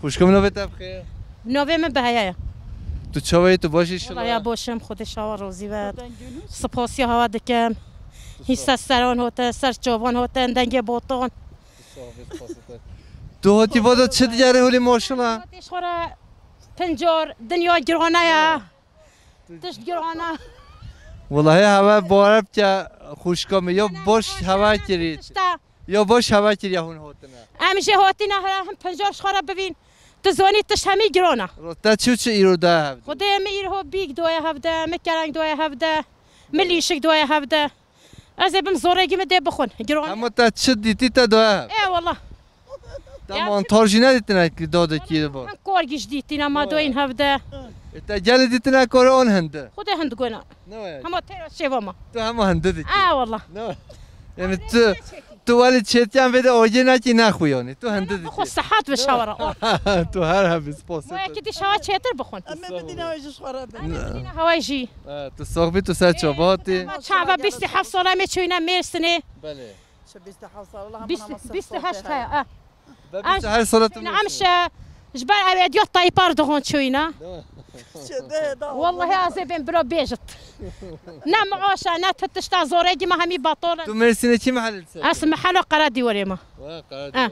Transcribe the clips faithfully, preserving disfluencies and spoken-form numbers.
Xwişka min, navê te bi xêr? Navê min Beheya ye. Tu çawa yî, tu baş î? Wala ya, baş im, Xwedê şawa rozî be. Spasiya hewa dikim. Hîn ser seran hotin, ser çavan hotin, dengê botan. Tu hatî vada çi digerî holî, maşallah? Hatî ji xwe re pincar, dinya girana ye. Tişt girana. Walahi hewa bare bike xwişka min, ya baş hewa kirî. Tişta. Ya baş hewa kiriye hûn hotine. Em jê hotine here him pincar ji xwe re bivîn. Tu zanî tişt hemî giran e. Ro-, te çi û çi îro daye hevde? Xwedê min îro bîk daye hevde, min kereng daye hevde, min lîşik daye hevde. Ez ê bim zoregî min dê bixwin. Giran. Hema te çi dîtî te daye hev? Ê wala. Te mantar jî nedîtine ki dadekî li bar? Em kor giş dîtîne ma doyîn hevde. E, te gelê dîtine kor on hinde? Xwedê hind gona. Ne waya? Hema tera şêva ma. Tu hema hinde dikî. Ê wala. Ne waya? Yani tu, tu welî çêtiyan vê de oyê nakî naxuyanî. Tu hinde dikî. Xwe sihat ve şawara. Tu her hebî spas. Waya ki dî şawa çêtir bixwin. Em ê bidîne wê ji xwe re bin. Em ê bidîne hewa jî. Ha, tu sox bî, tu ser çabatî. Çava bîst û heft sala me çûyne Mêrsînê. Belê. Çi bîst û heft sal, Allah. Bîst, hemen bîst û heşt heye, eh. Be bîst û heşt sala tu. Em şe, ji ber ev ediya Tayyip Erdogan çûyî ne. Wallahî ez ê bên bira bêjit. Ne maaş e, ne tu tişta zoregî me hemî betal in. Tu Mêrsînê çi mehele li ser? Ez mehela Qeredîwarê me. Wa, Qeredîwar. Eh.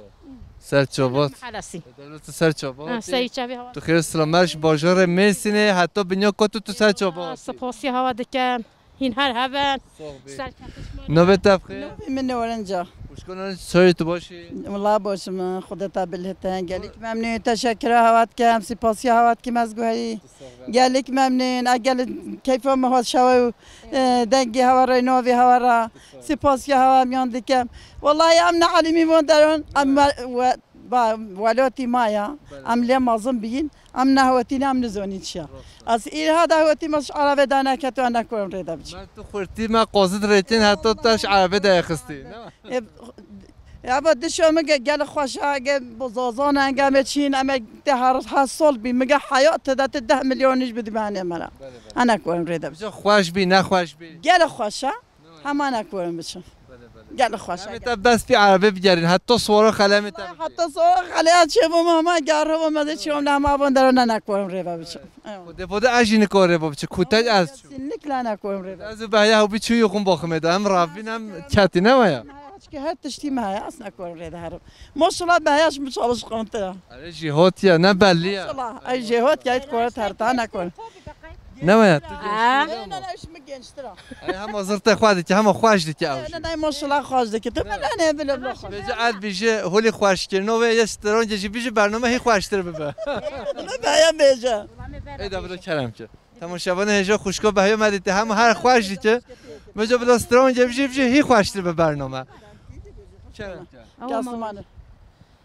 Ser çabat. Mehelesî. Dewlet ser çabat. Eh, serî çavê hewa. Tu xêr selamet ji bajarê Mêrsînê heta binya kot û tu ser çabat. Spasiya hewa dikim. Hîn her hev in. Sox bî. Serkeftiş me. Navê te bi xêr? Navê min Norinca. Xwişka Norinca, çawa yî, tu baş î? Wala baş im, Xwedê te bilhite. Gelek memnûn, teşekkür hewa dikim, sipasiya hewa dikim ez guherî. Tu sox be. Gelek memnûn, ez gelek keyfa min hat şewa û, e, dengê hewa re, navê hewa re. Tu sox. Sipasiya hewa miyan dikim. Wallahî em ne elîmî van deron, em we-, we-, Ba, welatî ma ya, belê, em lê mezin bîn, em nehwetîne, em nizanîn çi ya. Rast e. Ez îha de hewetî me ji erebe de neketo, ne kurim rê de biçim. Me tu xurtî me qazit rêtîn heta te ji erebe de xistî, ne? E, ya ba dişa min ge-, gelek xweş e, ge bo zazan e, ge me çîn, em ê te her, her sal bî, min ge heyat te de tu deh milyon nîş bidî benê me re. Belê, belê. Ene kurim rê de biçim. Biçim xweş bî, nexweş bî. Gelek xweş e. Hema nekurim biçim. Belê, belê. Gelek xweş e. Em ê te bes pî erebe bigerin. Heta swara xele em ê te bigîrin. Heta swara xele ya çêbû me, hema geribo me de çiwam le hema van dero ne nekurim rê ve biçim. Evet. Eyvallah. Xwedê xwedê ez jî nikurim rê ve biçim. Kutek ez çûm. Kesinlikle nekurim rê ve. Ez û Behya hewbî çûyî xwin baximê de. Em ravîn em ketî ne waya? Çike her tiştî me heye, ez nekurim rê de herim. Maşallah Behya ji min çalişqantir e. Erê jî hot ya, ne belli ya. Maşallah, ay jî hot ya, it kuret her ta nekurim. Ne waya, tu gençtir ama. Ne, ne, ne, ji min gençtir e. Ay, hema zirtê xwe dike, hema xweş dike ew jî. Ne, ne, maşallah xweş dike. Tu bile ne, bile bile xweş. Bêje ez bîje holî xweş kir. No wê yê strongê jî bîje bername hî xweştir bibe. Bunu Behya bêje. Ê de bide kerem ki. Temaşevanê hêja xwişko Behya me dîte hema her xweş dike. Bêje bide strongê bîje bîje hî xweştir bi bername. Kerem ki. Ewa Kasımane.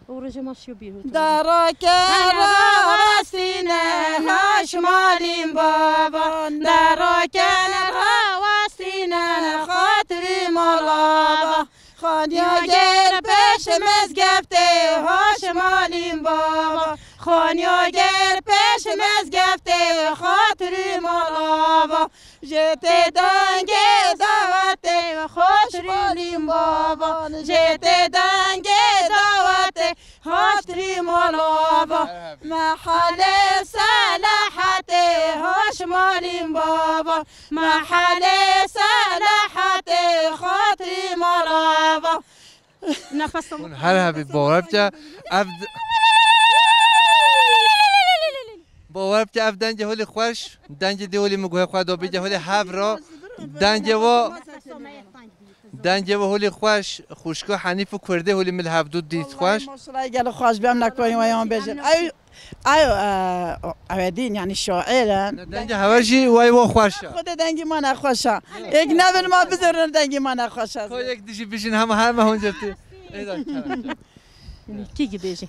Û rojê me şiyo bîr hût. Darake rawastîne haşmalîn bavan, darake rawastîne xatirî malava. Xaniya ger pêş mezgeftê haşmalîn bava. Xaniya ger pêş mezgeftê xatirî malava. Jê tê dengê dawetê xweş rîlîn bava. Jê tê dengê dawetê xatirî malava. Mehalê Selahatê hoş malîn bava. Mehalê Selahatê xatirî malava. Nefes. Hûn her hebî bawer bike. Ev d-, bawer bike, ev dengê holî xweş. Dengê dê holî min guhê xwe da bîke holî hev ra. Dengê wa, dengê wa holî xweş. Xwişka Henîf û Kurdê holî min li hevdû dît xweş. Maşallah, gelek xweş be, em nekoyên we yan bêjin. Ew Ew, e, ew ê dîn, yani şair e. Ne, dengê hewe jî wey wa xweş e. Xwedê dengê me ne xweş e. Êk nebin ma bizirin dengê me ne xweş e. Ko yek dijî bijîn hema her me hûn cevtî. Ê da, kerem, kerem. Kî gibêjî?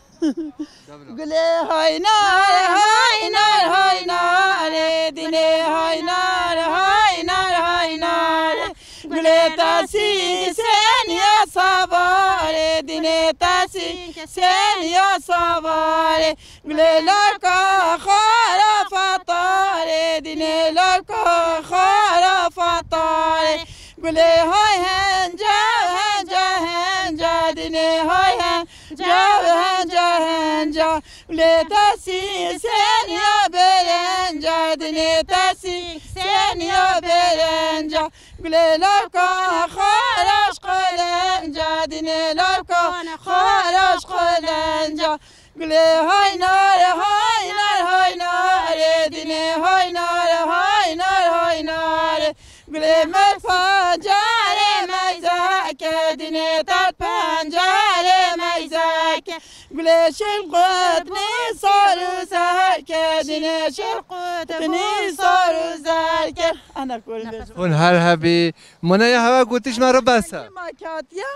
Gulê haynar, haynar, haynar, ê dînê haynar, haynar, haynar. Gulê tasî seniya savarê, dînê tasî seniya savarê. Gulê laka xara fatarê, dînê laka xara fatarê. Gulê hay henca, henca, henca, dînê hay henca, henca, henca. Gulê tesî seniya berenca, dinê tesî seniya berenca. Gulê lavkana xaraş qelenca, dinê lavkana xaraş qelenca. Gulê haynare, haynar, haynare, dinê haynare, haynar, haynare. Gulê me pancarê meyzeke, dinê te pancarê meyzeke. Gulê şil qutnî sar û zerke, dinê şil qutnî sar û zerke. Ana kurê. Hûn her hebî. Mane ya hewa gotiş me re bes e. Ma katiya.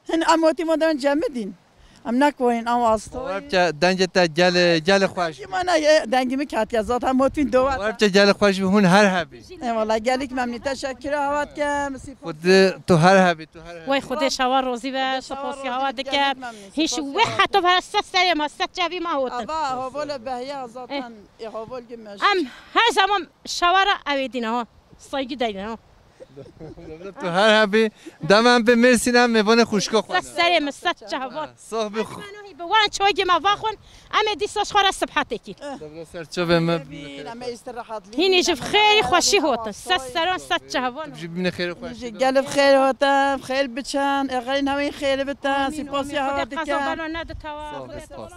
Hin em otî ma dan cemidîn. Em nekoyên ew asto. Webçe dengê te gelê, gelê xweş. Ki mana ye, dengê min katiya zaten motîn dowar. Webçe gelê xweş bi hûn her hebî. Eyvallah, gelek memnî. Teşekkür, havat ke, misî. Xudi tu her hebî, tu her hebî. Way Xudê şawa rozî ve, spas hawa dike. Hiç we heta ve ses serê ma, ses çevî ma hotin. Ava, havole behya zaten, e, havol gimej. Em her zaman şawara ev ê dîne ha. Saygı dayın ha. Tu her hebî. Demen bi Mêrsîn em mêvanê xwişka xwe. Ses serê min, ses çehvan. Soh bi xu- Bi wan çoyê me vaxon, em ê dîsa ji xwe re sibhetê kî. Debra ser çavê me. Hînî ji xêrî xweşî hotin. Ses seran, ses çehvan. Tu jî bimîne xêrê xweşî. Gelib xêr hotin, xêr biçin, êxerîn hemî xêr bitin. Sipasî hawa dikin. Sağ ol, spas.